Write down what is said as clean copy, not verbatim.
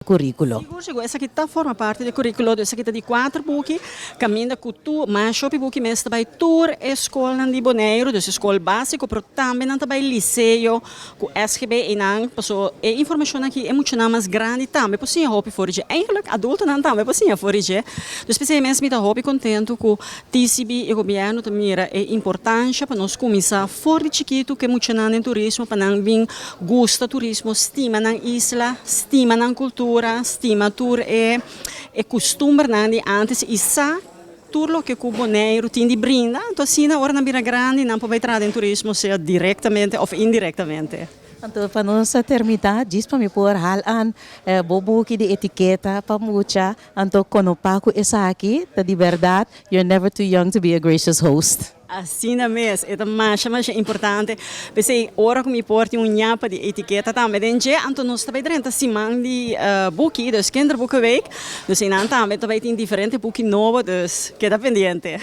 Curriculo. Sigur sigur esaki ta forma parti di curriculo, dus esaki ta di cuater buki caminda cu tur mas hopi buki mes ta bay tur e scolnan di Boneiru, dus e scol basico pero tambe nan ta bay liceo cu SGB y nan paso e informacion aki e muchanan mas grandi tambe por siña hopi for di dje, eigenlijk adultonan tambe por siña for di dje, dus p'esey mes mi ta hopi contento cu TCB y gobierno ta mira e importancia pa nos cuminsa for di chikitu cu e muchanan den turismo pa nan bin gusta turismo, stima nan isla, stima nan cultura, stima tur e e custumbernan di antes y sa tur loke cu Boneiru tin di brinda. Anto asina ora nan bira grandi nan por bay traha den turismo sea directamente of indirectamente. Anto pa nos a termina, djis pa mi por hal an bo buki di etiketa pa mucha, anto konopa ku esaki ta di bèrdat, you're never too young to be a gracious host. Asina mes, e ta masha masha importante. P'esei ora ku mi por tin un ñapa di etiketa tambe den dje, anto nos ta bai drenta siman di buki, dus Kinderboekenweek. Dus einan tambe ta bai tin diferente buki nobo, dus keda pendiente.